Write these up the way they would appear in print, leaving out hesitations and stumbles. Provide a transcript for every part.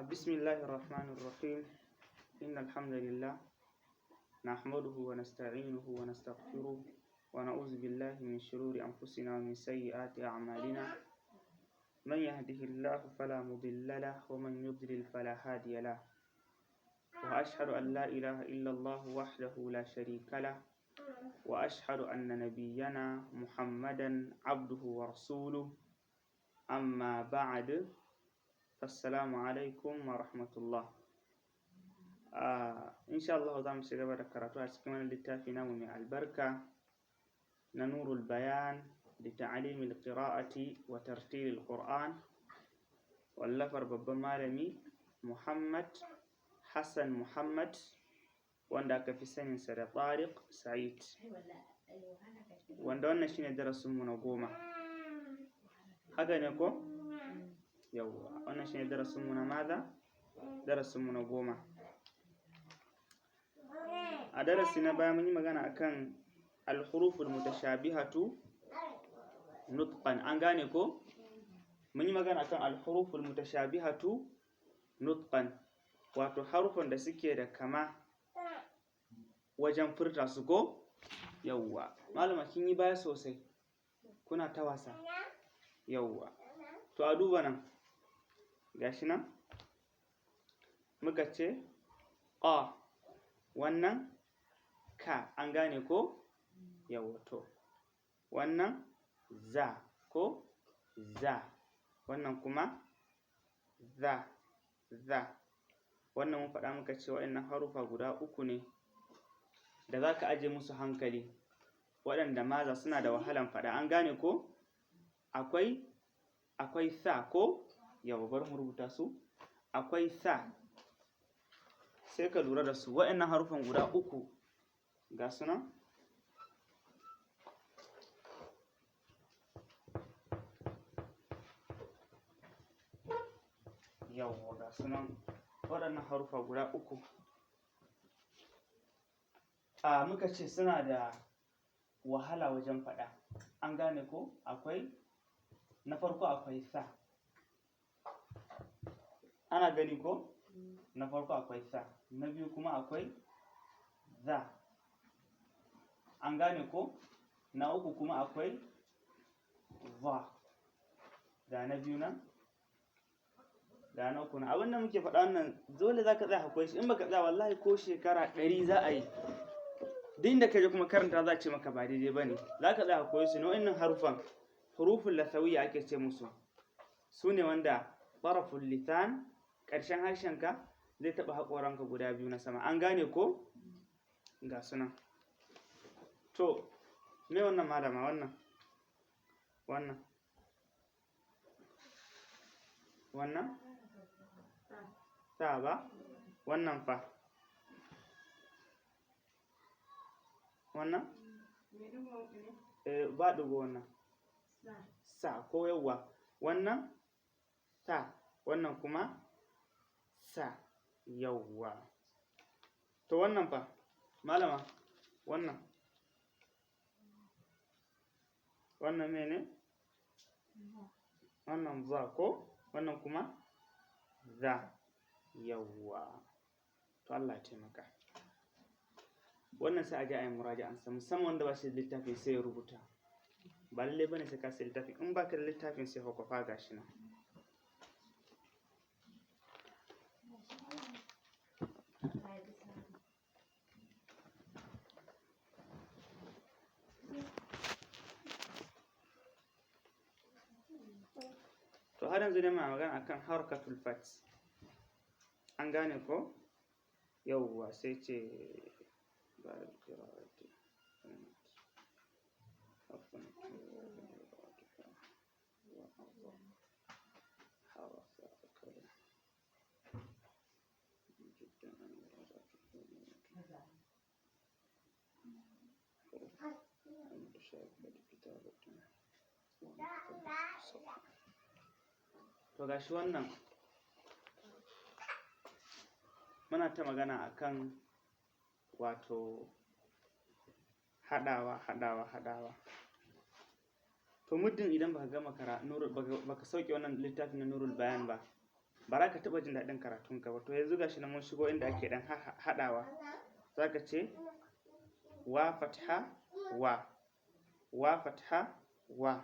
بسم الله الرحمن الرحيم. إن الحمد لله نحمده ونستعينه ونستغفره ونعوذ بالله من شرور أنفسنا ومن سيئات أعمالنا. من يهده الله فلا مضل له ومن يضلل فلا هادي له. وأشهد أن لا إله إلا الله وحده لا شريك له، وأشهد أن نبينا محمدا عبده ورسوله. أما بعد، Assalamu alaikum wa rahmatullah. Insha Allah za mu ci gaba da karatu a cikin wannan littafi namu mai albarka na Nurul Bayan li ta'limil qira'ati wa tartilil Qur'an, wallafar babban malami Muhammad Hassan Muhammad, wanda aka fi saninsa da Tariq Sa'id, wanda wannan shine darasinmu na 10. Haka ne ko? Yawwa, wannan shine darasinmu na maza, darasinmu na 10. A darasi na baya mun yi magana akan al-huruful mutashabihatu nutqan, an gane ko? Mun yi magana akan al-huruful mutashabihatu nutqan, wato harufan da suke da kama wajen furta su ko? Yawwa, malama kin yi baya sosai, kuna ta wasa. Yawwa, to a duba nan, gashi nan muka ce ƙa, wannan ka, an gane ko? Yawwa, to wannan za ko za, wannan kuma za za. Wannan mun faɗa muka ce waɗannan harufa guda 3 ne da za ka aje musu hankali, waɗanda maza suna da wahalan faɗa, an gane ko? Akwai sa ko? Yawwa, bari mu rubuta su. Akwai sa, sai ka lura da su waɗannan harufan guda 3 ga su nan. Yawwa, ga su nan waɗannan harufa guda 3. Muka ce suna da wahala wajen faɗa, an gane ko? Akwai na farko akwai sa, ana gani ko? Na farko akwai sa, na biyu kuma akwai za, an gane ko? Na uku kuma akwai va, ga na biyu nan, ga na uku nan. Abin da muke faɗa wannan dole za ka tsaya akwai shi, in baka tsaya wallahi ko shekara 100 za a yi, duk inda ka je kuma karanta za a ce maka ba daidai ba ne. Za ka tsaya akwai su ne wa'innan harufan, hurufun lathawiyya ake ce musu, su ne wanda taraful lisan, ƙarshen harshenka zai taɓa haƙoranka guda 2 na sama, an gane ko? Ga su nan. To me wannan malama? Wannan wannan wannan sa ba, wannan fa, wannan ba ɗigo, wannan sa ko? Yawwa, wannan sa, wannan kuma sa. Yawwa, to wannan fa malama, wannan wannan mene? Wannan za ko? Wannan kuma za. Yawwa, to Allah ya taimaka. Wannan sai a je a yi muraja'ansa, musamman wanda ba shi da littafin sai ya rubuta. Ba lallai bane sai ka sayi littafi, in baka da littafin sai ka kwafa, gashi nan. To har yanzu dai muna magana akan harkatul fath, an gane ko? Yawwa, sai ce to gashi wannan muna ta magana akan wato haɗawa haɗawa haɗawa. To muddin idan baka gama baka sauke wannan littafin na Nurul Bayan ba, Ba za ka taɓa jin daɗin karatunka ba. To yanzu gashi nan mun shigo inda ake ɗan haɗawa. Za ka ce wa fatha wa, wa fatha wa,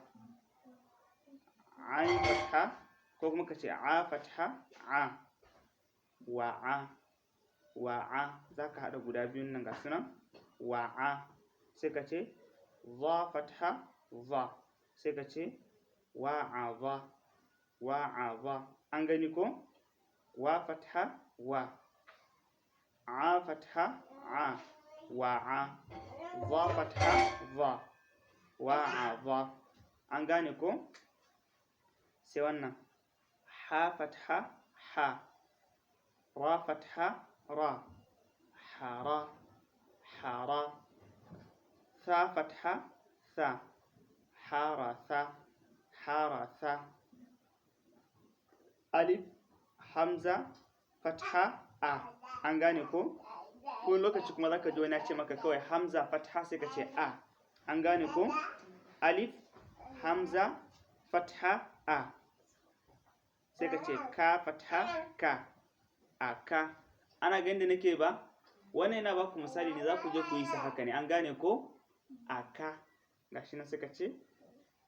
ain fatha, ko kuma ka ce a fatha a, wa a, wa a. Za ka haɗa guda biyun nan ga su nan, wa a. Sai ka ce za fatha za, sai ka ce wa a za, wa a za. An gani ko? Wa fatha wa, a fatha a, wa a, za fatha za, wa a za. An gane ko? Sai wannan ha fatha ha, ra fatha ra, hara, hara, tha fatha tha, haratha, haratha. Alif hamza fatha a. An gane ko? Ko lokaci kuma zaka ji wani ya ce maka kawai hamza fatha sai ka ce a. An gane ko? Alif hamza fatha a, sai ka ce ka fatha ka, a ka. Ana ganin da nake ba? Wannan yana baku misali ne, za ku je ku yi sa haka ne. An gane ko? A ka. Gashi nan suka ce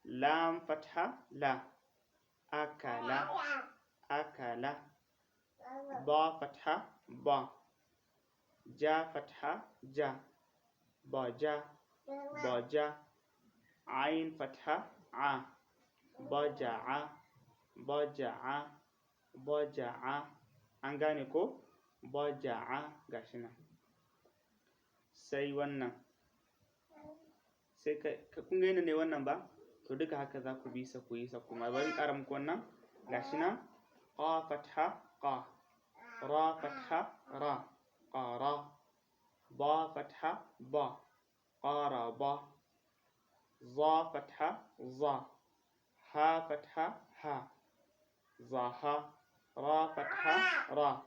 lam fatha la, akala, akala. Ba fatha ba, ja fatha ja, ba ja, ba ja. Ain fatha a, baja'a, baja'a, baja'a. An gane ko? Baja'a. Gashi nan. Sai wannan, sai ka kun ga yadda ne wannan ba? To duka haka za ku bi sa ku yi sa kuma. Bari in ƙara muku wannan. Gashi nan qa fatha qa, ra fatha ra, qara, ba fatha ba, qara ba, za fatha za, ha fatha ha, zaha, ra fatha ra,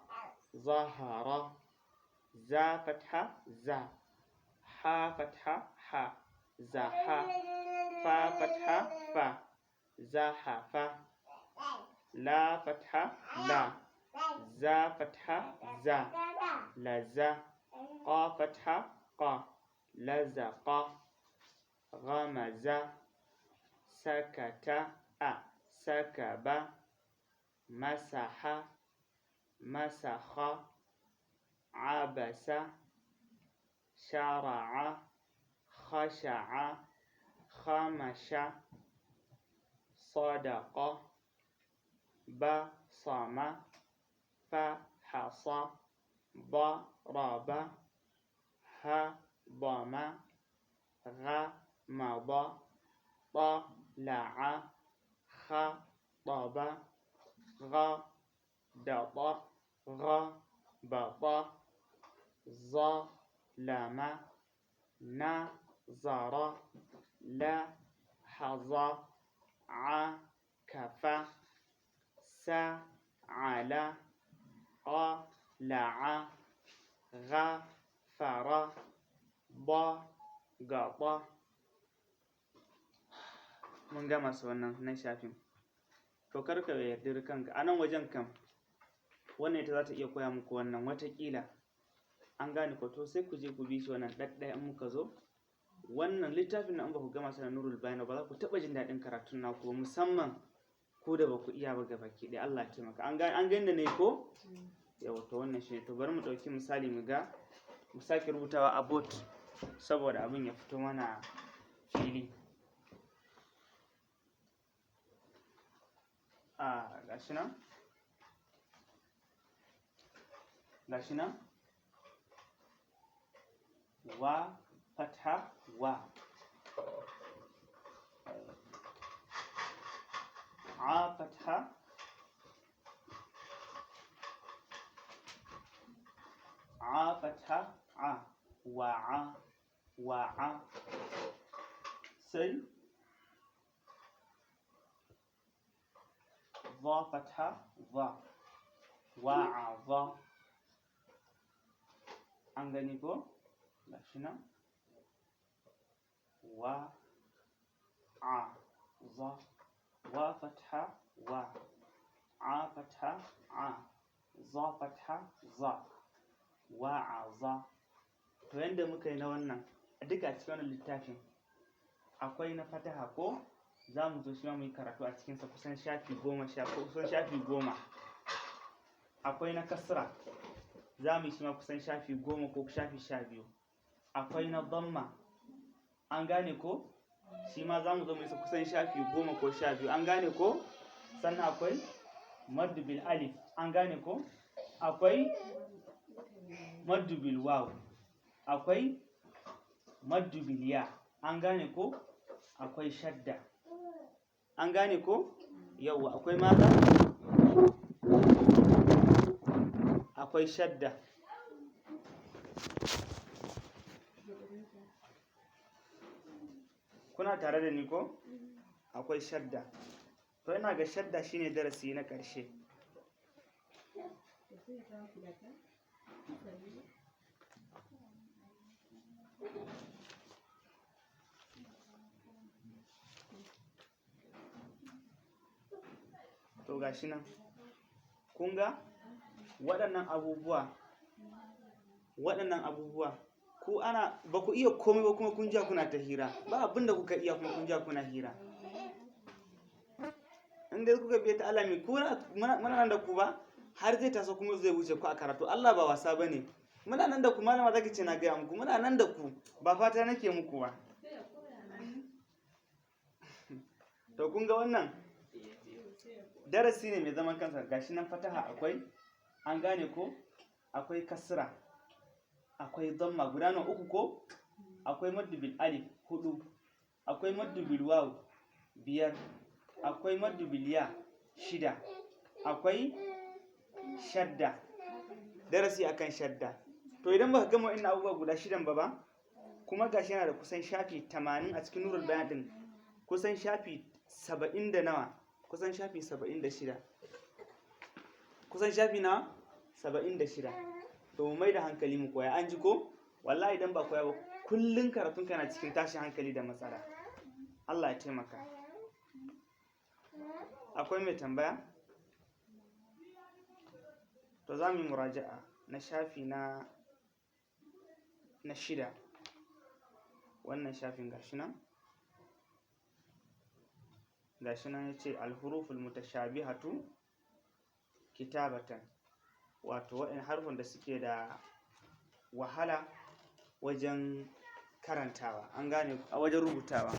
zahara, za fatha za, ha fatha ha, zaha, fa fatha fa, zahafa, la fatha la, za fatha za, laza, qa fatha qa, lazaqa, غمز, سكت أ، سكب, مسح, مسخ, عبس, شرع, خشع, خمش, صدق, بصم, فحص, ضرب, هضم, غمض, طلع, خطب, غدط, غبط, ظلم, نظر, لحظ, عكف, سعل, قلع, غفر, ضغط. Mun gama su wannan nan shafin. To kar ka yarda kanka a nan wajen kam, wannan ita za ta iya koya muku wannan watakila. An gane ko? To sai ku je ku bi shi wannan ɗaɗɗaya. In muka zo wannan littafin nan, in ba ku gama sa Nurul Bayan ba, za ku taɓa jin daɗin karatun naku ba, musamman ko da ba ku iya ba gabaki ɗaya. Allah ya taimaka. An gane, an gane ne ko? Yawa, to wannan shi ne. To bari mu ɗauki misali mu ga, mu sake rubutawa a board saboda abin ya fito mana fili. A gashi nan, gashi nan, wa fatha wa, a fatha a, fatha a, wa a, wa a. Sai ظا فتحة ظا, wa a za. An gani ko? Gashi nan, wa a za, wa fatha wa, A fatha a, za fatha za, wa'aza. To yanda muka yi na wannan duka a cikin wannan littafin akwai na fataha ko za mu zo shi ma mu yi karatu a cikinsa kusan shafi 10 kusan shafi 10. Akwai na kasra, za mu yi shi ma kusan shafi 10 ko shafi 12. Akwai na dhamma, an gane ko? Shi ma za mu zo mu yi kusan shafi 10 ko 12, an gane ko? Sannan akwai maddu bil alif, an gane ko? Akwai maddu bil waw, akwai maddu bil ya, an gane ko? Akwai shadda, an gane ko? Yawwa, akwai maza, akwai shadda. Kuna tare da ni ko? Akwai shadda. To ina ga shadda shine darasi na ƙarshe. To gashi nan. Kun ga waɗannan abubuwa, waɗannan abubuwa ku ana ba ku iya komai ba kuma kun ja kuna ta hira, ba abin da kuka iya kuma kun ja kuna hira. In dai kuka biya ta alami ku muna nan da ku ba har zai taso kuma zai wuce ku a karatu. Allah ba wasa bane, muna nan da ku. Malama zaki ce na gaya muku muna nan da ku, ba fata nake muku ba. To kun ga wannan darasi ne mai zaman kansa. Gashi nan fataha akwai, an gane ko? Akwai kasra, akwai dhamma guda nawa, 3 ko? Akwai maddu bil alif 4, akwai maddu bil waw 5, akwai maddu bil ya 6, akwai shadda. Darasi akan shadda. To idan baka gama wa'annan abubuwa guda 6 ba kuma gashi yana da kusan shafi 80 a cikin Nurul Bayan din, kusan shafi 70 da nawa, kusan shafi 76, kusan shafi na 76. To mu mai da hankali mu koya, an ji ko? Wallahi idan ba koya ba kullun karatun kana cikin tashin hankali da matsala. Allah ya taimaka. Akwai mai tambaya? To za mu yi muraja'a na shafi na 6. Wannan shafin gashi nan. Gashi nan yace al-huruful mutashabihatu kitabatan, wato waɗannan harufan da suke da wahala wajen karantawa, an gane, a wajen rubutawa.